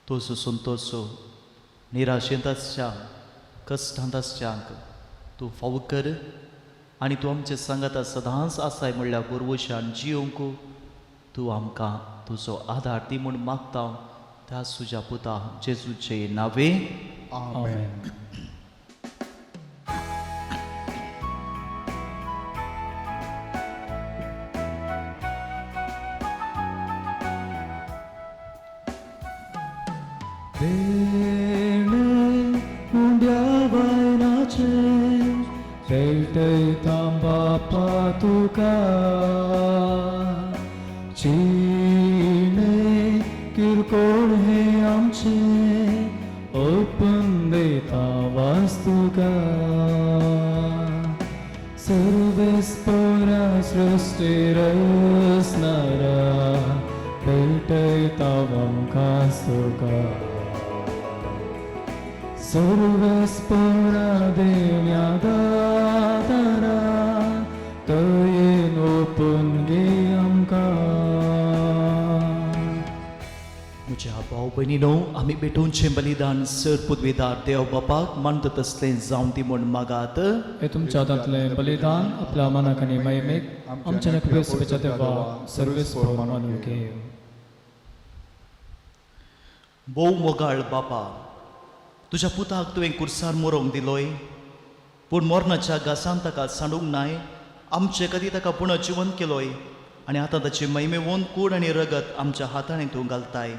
तोसो संतोसो निराशेंत आसच्या कश्टांत आसच्यांक तूं फावो कर आनी तूं आमचे सांगाता सदांच आसाय म्हणल्यार बरवशान जियोंक तूं आमकां तुजो आदार दी म्हूण मागता त्या तुज्या पुता जेजूचे नावे. आमेन. देणे उंड्या वायनाचें पेटयता बापा तुका चिणे किरकोळ हे आमचें ओपन देता वास्तुका सर्वेस्पोरा सृष्टी रचणारा पेटयता आमकां तुका सर्वेस्पोरा देण्या दातारा तयेन ओपून घे आमकां. म्हज्या भाव भयणीनो आमी भेटोवचें बलिदान सर पुदवेदार देव बापाक मानता तसलें जावं दी म्हूण मागात. हे तुमच्या हातांतलें बलिदान आपल्या मनाक आनी महिमेक आमच्या नकबे सभेच्या देवा सर्वेस्पोर मानून घे. भोव मोगाळ बापा तुज्या पुताक तुवें कुर्सार मरोंक दिलोय पूण मरणाच्या घासान ताका सांडूंक नाय आमचे खातीर ताका पुणा जिवंत केलोय आनी आतां ताची महिमेवोन कूड आनी रगत आमच्या हातांनी तूं घालताय.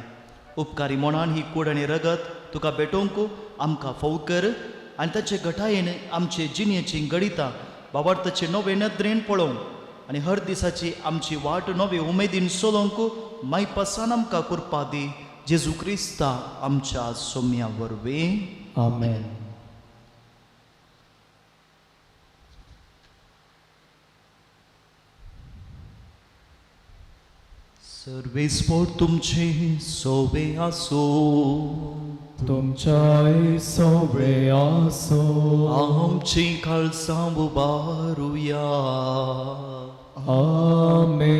उपकारी मोणान ही कूड आनी रगत तुका भेटोवंक आमकां फोव कर आनी ताचे घटायेन आमचे जिणेची गणितां बाबार्थाचे नवे नदरेन पळोवंक आनी हर दिसाची आमची वाट नवे उमेदीन चलोवंक मायपासान आमकां कुरपा दी जेजू क्रिस्ता आमच्या सोम्या वरवीं. आमेन. सर्वेस्पोर तुमचे सोवे आसो तुमच्याय सोवे आसो. आमची काळसां उबारुया. आमे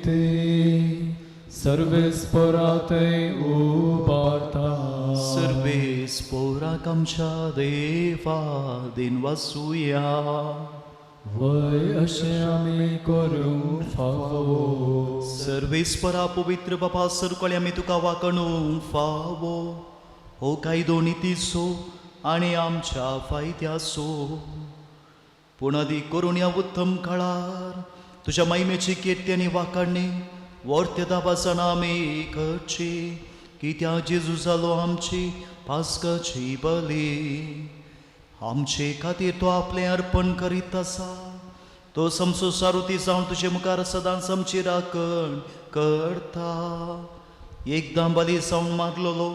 ते सर्वेस्पोरातय उबारता. सर्वेस्पोराक आमच्या देवा दिन वासुया. वय अशें आमी करूंक फावो. सर्वेस्परा पवित्र बापा सरकळे आमी तुका वाकणूंक फावो हो कायदो नितीचो आनी आमच्या फायद्याचो. पूण अदीक करून ह्या उत्तम काळार तुज्या महिमेची किर्ती आनी वाखाणणी वर्त्य दाबासान आमी करची कित्याक जेजू जालो आमची पास्काची बली. आमचे खातीर तो आपलें अर्पण करीत आसा. तो समसो सारुती जावन तुजे मुखार सदांच आमची राखण करता. एकदां बली जावन मारलेलो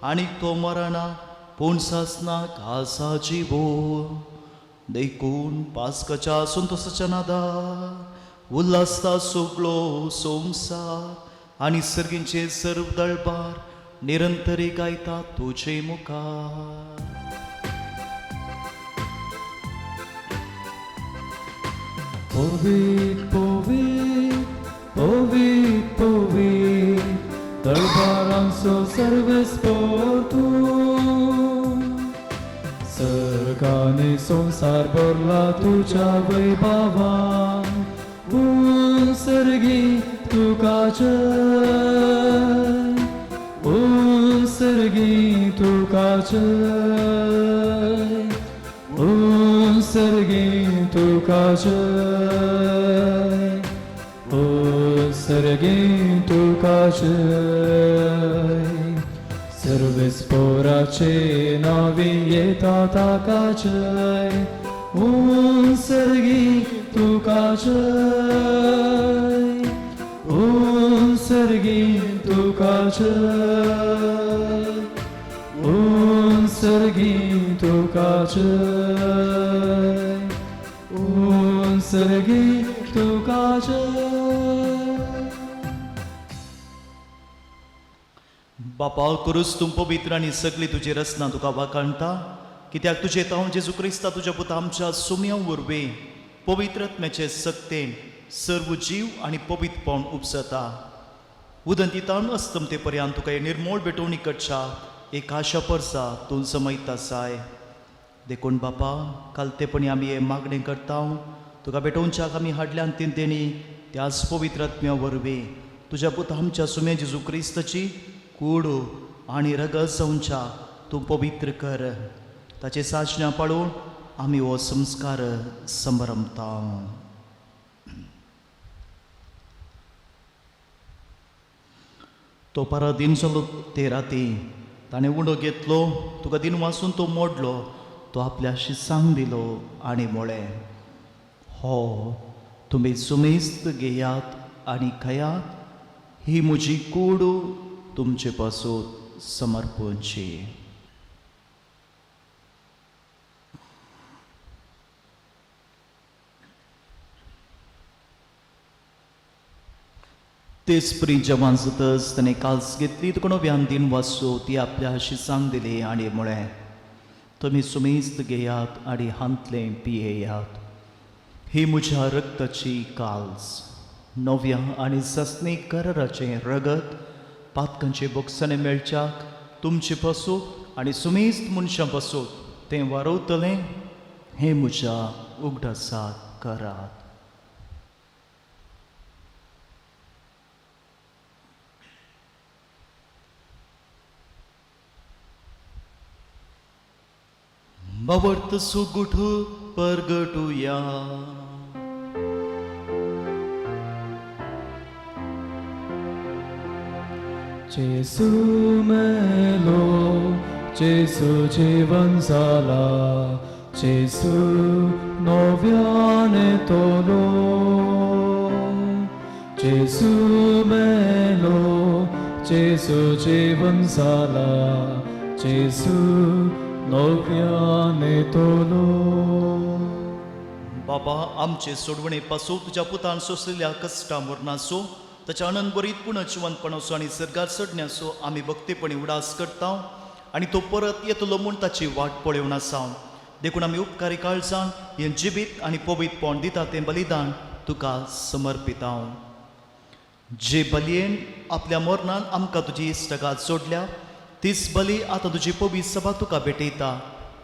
आनी तो मरना पूण सासनाक आसा जिवो. देखून पास्काच्या संतोसाच्या नादार उल्हासता सगळो संवसार आनी सर्गींचे सर्व दळबार निरंतरी गायता तुजे मुखार. पवित पवित पवित पवित दरबारांचो सर्वेस्पोर तूं. सर्गांनी संवसार भरला तुज्या वैभवान. सर्गी तुका जय सर्गी तुका जय सर्गी तुका जय सर्गी तुका जय. सर्वेस्पोराचे नावी येता ताका जय सर्गी तुका जय सर्गी तुका जय सर्गी तुका जय, उंसर्गी तुका जय. बापा करूच तूं पवित्र आनी सगळी तुजी रचना तुका वाखाणटा, कित्याक तुजे तावन जेजू क्रिस्ता तुज्या पुता आमच्या सुम्या वरवीं पवित्र आत्म्याचे सक्तेन सर्व जीव आनी पवित्रपण उपसता. उदंती तावन अस्तमते पर्यंत तुका हे निर्मोळ भेटवणी कडच्या एक आशा परसा तूं समयता साय. देखून बापा कालतेपणी आमी हे मागणें करता, तुका भेटोवच्याक आमी हाडल्यान तीन तेणी त्याच पवित्र आत्म्या वरवीं तुज्या पुता आमच्या सुम्या जेजू क्रिस्ताची कूड आनी रगत जावच्या तूं पवित्र कर. ताचे सासणां पाळून आमी हो संस्कार समरमता. तो परत दिन जालो ते राती ताणें उंडो घेतलो, तुका दिन वाचून तो मोडलो, तो आपल्या शिसांक दिलो आनी म्हळें, हो तुमी सुमेस्त घेयात आनी खायात, ही म्हजी कूड तुमचे पासून समर्पणची. तेच परी जेवण जातच ताणें काल्स घेतली, तुका नव्यान दिन वाचो ती आपल्या शिसांक दिली आनी म्हळें, तुमी सुमेस्त घेयात आनी हांतलें पियेयात, ही म्हज्या रक्ताची काल्स, नव्या आनी सस्नीक कराराचें रगत पातकांचे बोगसणे मेळच्याक तुमचे पासून आनी सुमेस्त मनशां पासून तें वारवतलें, हें म्हज्या उगडासाक करात. बाबर्त सुगुठ परगटुया. जेसू मेलो, जेसू जीवन जाला, जेसू नव्यान येतलो. जेसू मेलो, जेसू जीवन जाला, जेसू नव्यान येतलो. बाबा आमचे सोडवणे पासून तुज्या पुतान सोंसलेल्या कश्टा मरणाचो ताच्या आनंद बरीत पुनर्जिवंतपणाचो आनी सर्गार चडण्याचो आमी भक्तीपणी उडास करता आनी तो परत येतलो म्हूण ताची वाट पळोवन आसा. देखून आमी उपकारी काळजान हें जिवीत आनी पवित्रपण दिता तें बलिदान तुका समर्पिता. जे बलयेन आपल्या मरणान आमकां तुजी इश्टगात सोडल्या तीच बली आतां तुजी पवित्र सभा तुका भेटयता.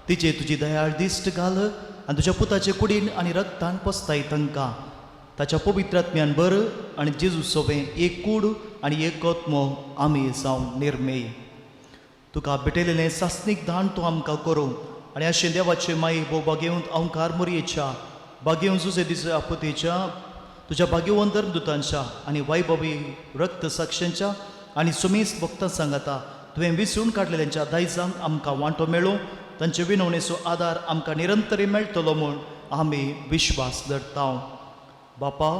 तिचे तुजी दयाळ दिश्ट घाल आनी तुज्या पुताचे कुडीन आनी रक्तान पसताय तांकां ताच्या पवित्र आत्म्यान बर आनी जेजू सोबें एक कूड आनी एक आत्मो आमी जावन निर्मेय. तुका भेटयलेलें सासणीक दान तूं आमकां करूं आनी अशें देवाचे माई भोव बागेवंत अंकार मोरयेच्या बागेवन जुजे दिस आपतेच्या तुज्या भाग्यवंत धर्मदुतांच्या आनी वायबवी रक्त साक्षांच्या आनी सुमेस्त भक्तां सांगाता तुवें विसरून काडलेल्यांच्या दायजांक आमकां वांटो मेळूं, तांचे विनवणेचो आदार आमकां निरंतरी मेळटलो म्हूण आमी विश्वास धरता. बापा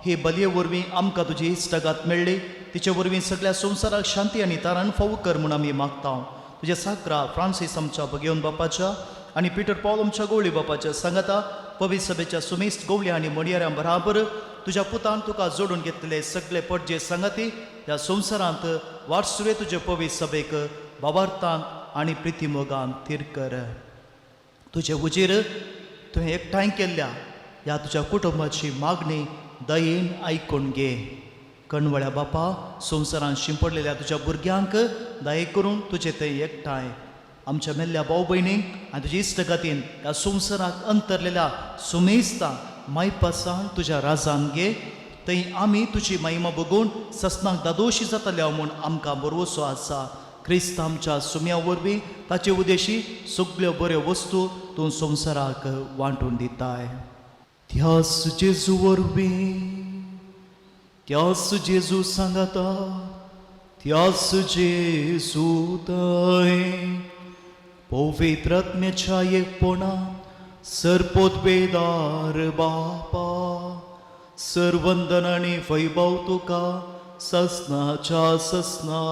हे बलये वरवीं आमकां तुजी इश्टागात मेळ्ळी, तिचे वरवीं सगळ्या संवसाराक शांती आनी तारान फावो कर म्हूण आमी मागता. तुज्या साकरा फ्रांसीस आमच्या भगेवन बापाच्या आनी पिटर पॉल आमच्या गोवळी बापाच्या सांगाता पवित्र सभेच्या सुमेस्त गोवल्या आनी मणयाऱ्यां बराबर तुज्या पुतान तुका जोडून घेतलेले सगळे पटजे सांगाती ह्या संवसारांत वाटसुरे तुजे पवित्र सभेक बाबार्थान आनी प्रितीमोगान थीर कर. तुजे उजीर तुवें एकठांय केल्ल्या ह्या तुज्या कुटुंबाची मागणी दयेन आयकून घे. कणवळ्या बापा संवसारांत शिंपडलेल्या तुज्या भुरग्यांक दये करून तुजे ते एकठांय आमच्या मेल्ल्या भाव भयणींक आनी तुज्या इश्टगातीन ह्या संवसाराक अंतरलेल्या सुमेस्ता मायपासान तुज्या राजान घे. थंय आमी तुजी महिमा बघून ससनाक दादोशी जातल्या म्हूण आमकां भरवसो आसा. क्रिस्त आमच्या सुम्या वरवीं ताचे उदेशी सगल्यो बऱ्यो वस्तू तूं संवसाराक वांटून दिताय. त्यास जेजू वरवीं, त्यास जेजू सांगाता, त्यास जेजू थंय पवित्र आत्म्याच्या एकपणा सरपोतबेदार बापा सरवंदन आनी वैभव तुका ससनाच्या ससना.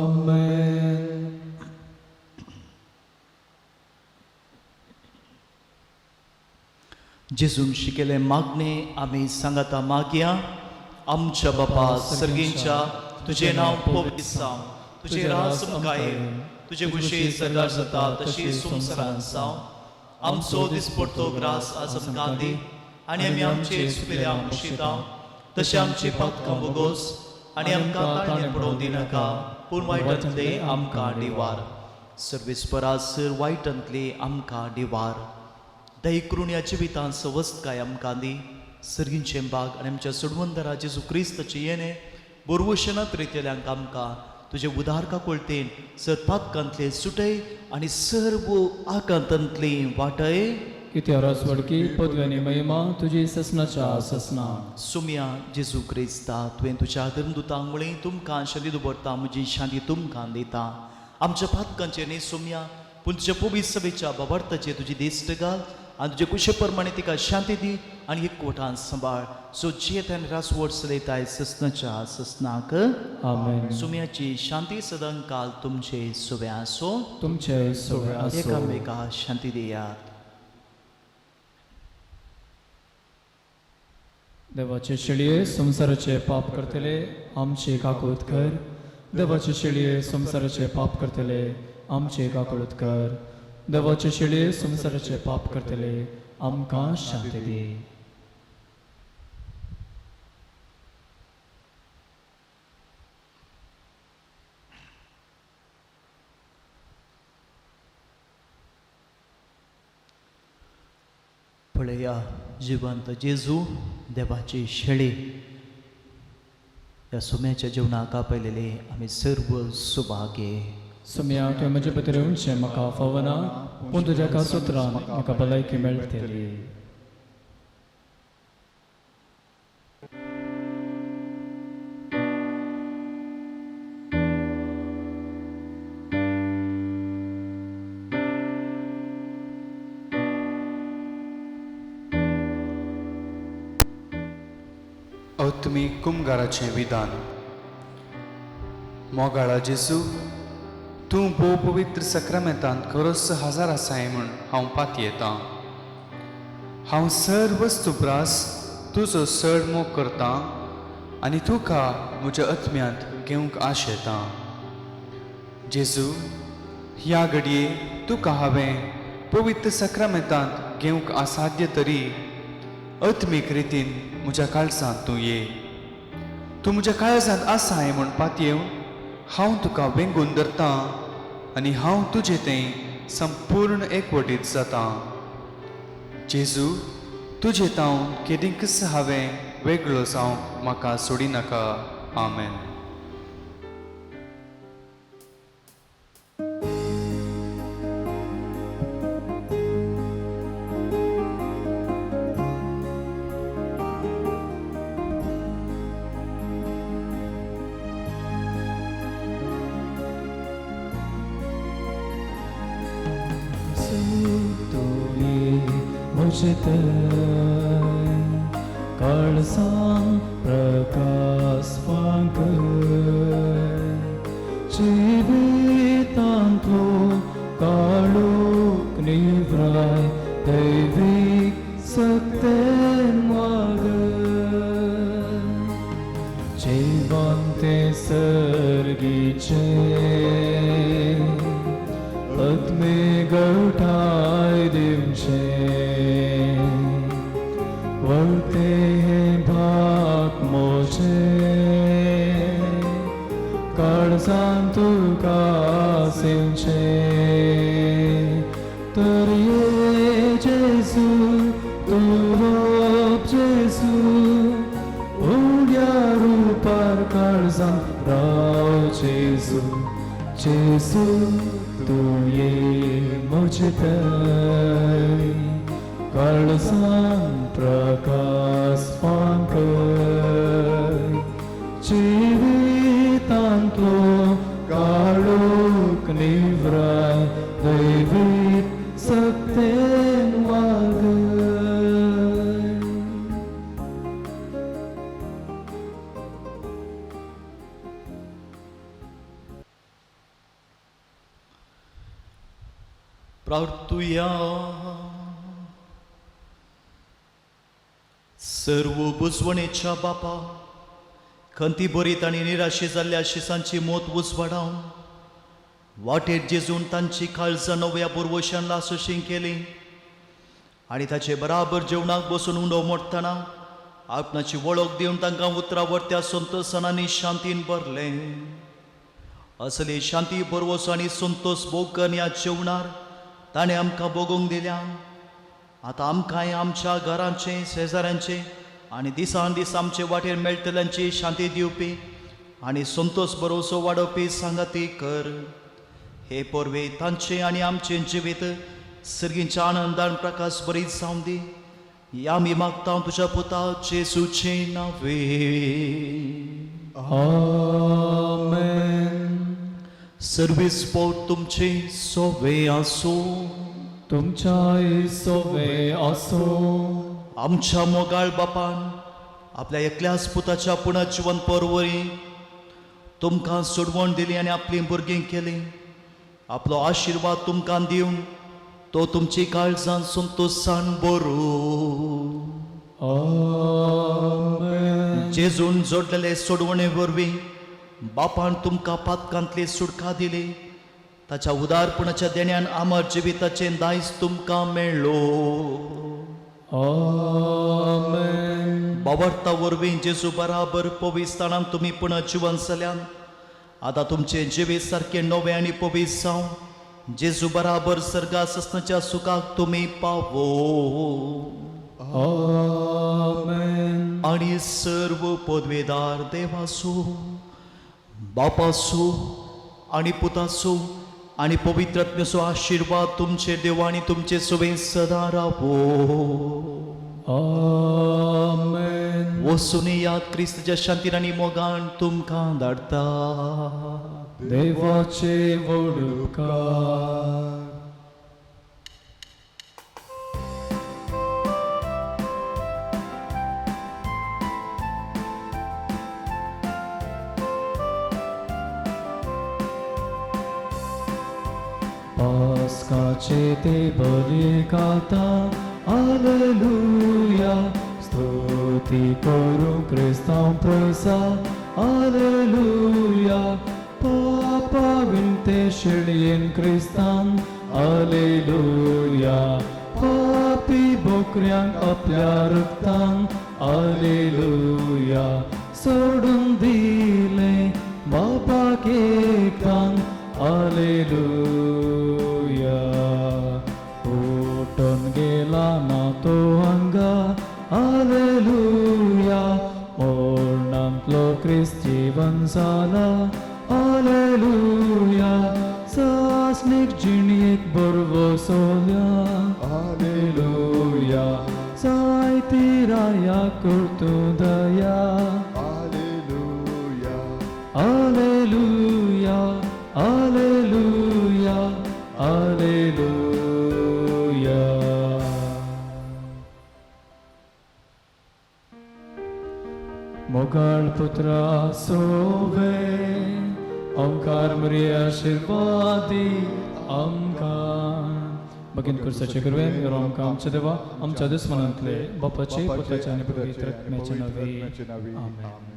आमेन. जेजून शिकयलें मागणें आमी सांगाता मागया. आमच्या बापा सर्गींच्या, तुजें नांव पवित्र जावं, तुजें राज आमकां येवं, तुजे खुशी सरकार जाता तशी संवसारांत जावं. आमचो दिसपडतो ग्रास आज आमकां दी आनी आमी आमचे सुपिल्या मुशिता तशें आमची पातकां बोगोस आनी आमकां ताणें पडोवंक दिनाका, पूण वायटांतले आमकां डिवार. सर्वेस्परा सर वायटांतले आमकां डिवार. दयकरून ह्या जिवितांत सवस्तकाय आमकां दी. सर्गींचें बाग आनी आमच्या सोडवंदरा जेजू क्रिस्ताचें येणें बोरवशनात रितेल्यांक आमकां तुजे उदार काकुळतेन सर पातकांतले सुटय आनी सर्व आकांतांतली वाटय. कित्या राजवडकी पदवी आनी महिमा तुजी ससनाच्या ससना. सुम्या जेजू क्रिस्ता, तुवें तुज्या धर्मदुतांक म्हळें तुमकां शांती दवरता, म्हजी शांती तुमकां दिता. आमच्या पातकांचेर न्ही सुम्या, पूण तुज्या पवित्र सभेच्या बाबार्थाचेर तुजी दिश्ट घाल आनी तुजे कुशे प्रमाणे तिका शांती दी आनी एकवटान सांबाळ. सो जियेत आनी रासवट चलयताय ससनाच्या ससनाक. आमेन. सुम्याची शांती सदांकाल तुमचे सुव्या आसो. तुमचे सगळे आसो. एकामेका शांती दियात. देवाचे शेळये संवसाराचे पाप करतले आमचे काकूत कर. देवाचे शेळये संवसाराचे पाप करतले आमचे काकूत कर. देवाचे शेळये संवसाराचे पाप करतले आमकां शांती दी. पळया जिवंत जेजू देवाची शेळी. ह्या सुम्याच्या जेवणाक आपयलेले आमी सर्व सुभागे. सुम्या, तुवें म्हजे भितर येवचें म्हाका फावना, पूण तुज्या कासुत्रान म्हाका भलायकी मेळटली. अत्मीक कुमगाराचें विधान. मोगाळा जेजू, तूं भोव पवित्र सक्रामेंतांत खरोच हजार आसाय म्हूण हांव पातयेतां. हांव सर वस्तू प्रास तुजो चड मोग करतां आनी तुका म्हज्या आत्म्यांत घेवंक आशेतां. जेजू, ह्या घडये तुका हांवें पवित्र सक्रामेंतांत घेवंक असाध्य तरी आत्मीक रितीन म्हज्या काळजांत तूं ये. तूं म्हज्या काळजांत आसाय म्हूण पातयेवन हांव तुका वेंगून धरतां आनी हांव तुजे थंय संपूर्ण एकवटीत जातां. जेजू, तुजे तावन केदींकच हांवें वेगळो जावंक म्हाका सोडिनाका. आमेन. काळसां प्रकाश फांक जिवितांतलो काळोख निव्राय दैवीक सक्तेन वाग जिवंते सर्गीचे आत्मे गवठाय दिवचे वळते हे भाग मोजे काळजान तुका सेवचे. तर ये जेजू तूं रोप जेजू उड्या रुपार काळजान राव जेजू. जेजू तूं ये म्हजे थंय काळजान प्रकाश फांकय जिवितांतलो काळोख निव्राय दैवीक सक्तेन वागय. प्रार्थुया. सर्व बुजवणेच्या बापा, खंती भरीत आनी निराशे जाल्ल्या शिसांची मोत उजवाडावन वाटेर जेजून तांची काळजां नव्या पुर्वशान लासोशी केली आनी ताचे बराबर जेवणाक बसून उंडो मोडटना आपणाची वळख दिवन तांकां उतरां वरत्या संतोसान आनी शांतीन भरलें. असली शांती भरवंसो आनी संतोस भोग ह्या जेवणार ताणें आमकां भोगूंक दिल्या. आतां आमकांय आमच्या घरांचे, शेजाऱ्यांचे आनी दिसान दीस आमचे वाटेर मेळटल्यांची शांती दिवपी आनी संतोस भरवंसो वाडोवपी सांगाती कर. हे पोरवे तांचे आनी आमचें जिवीत सर्गीच्या आनंदान प्रकाश बरीत जावं दी. ह्या आमी मागता तुज्या पुता जेजूचें नांवे. आमेन. सर्वीस पोट तुमचे सोवे आसूं. तुमच्याय सोवे आसूं. आमच्या मोगाळ बापान आपल्या एकल्याच पुताच्या पुनर्जिवन परवरी तुमकां सोडवण दिली आनी आपलीं भुरगीं केलीं. आपलो आशिर्वाद तुमकां दिवन तो तुमची काळजान संतोशान बरू. आमेन. जेजून जोडलेले सोडवणे वरवीं बापान तुमकां पातकांतली सुटका दिली. ताच्या उदारपणाच्या देण्यान आमर जिविताचें दायज तुमकां मेळ्ळो. आमेन. बाबर्ता वरवीं जेजू बराबर पविस्तानान तुमी पुनर्जिवन जाल्यान आतां तुमचें जिवीत सारकें नवें आनी पवीस जावं जेजू बराबर सर्गा ससनाच्या सुखाक तुमी पावो. आमेन. आनी सर्व पदवेदार देवासो, बापासो आनी पुतासो आनी पवित्र आत्म्याचो आशिर्वाद तुमचे देव आनी तुमचे सुवें सदां रावो. आमेन. वसून याद क्रिस्तच्या शांतीन आनी मोगान तुमकां धाडटा. देवाचे वडुकार. पास्काचे ते बली गाता, आलेलुया. स्तुती करूं क्रिस्तांव प्रसा, आलेलुया. पापा विनते शिळयेन क्रिस्तान, आलेलुया. पापी बोकऱ्यांक आपल्या रक्तान, आलेलुया. सोडून दिलें बापाक एकदान, आलेलुया. उठून गेला ना तो हांगा, आलेलुया. मरणांतलो क्रिस्त जीवन जाला, आलेलुया. सासणीक जिणेक बरवसोल्या, आलेलुया. जायती राया करतूं दया, आलेलुया. आलेलुया, आलेलुया, आलेलुया. मोगाळ पुत्रा सोवे, ओंकार मरिया आशिर्वादी आमकां. भगीन कुर्साचे कृपेन यो आमकां आमच्या देवा आमच्या दुस्मनांतले बापाचे, पुताचे आनी पवित्र आत्म्याचे नांवे. आमेन.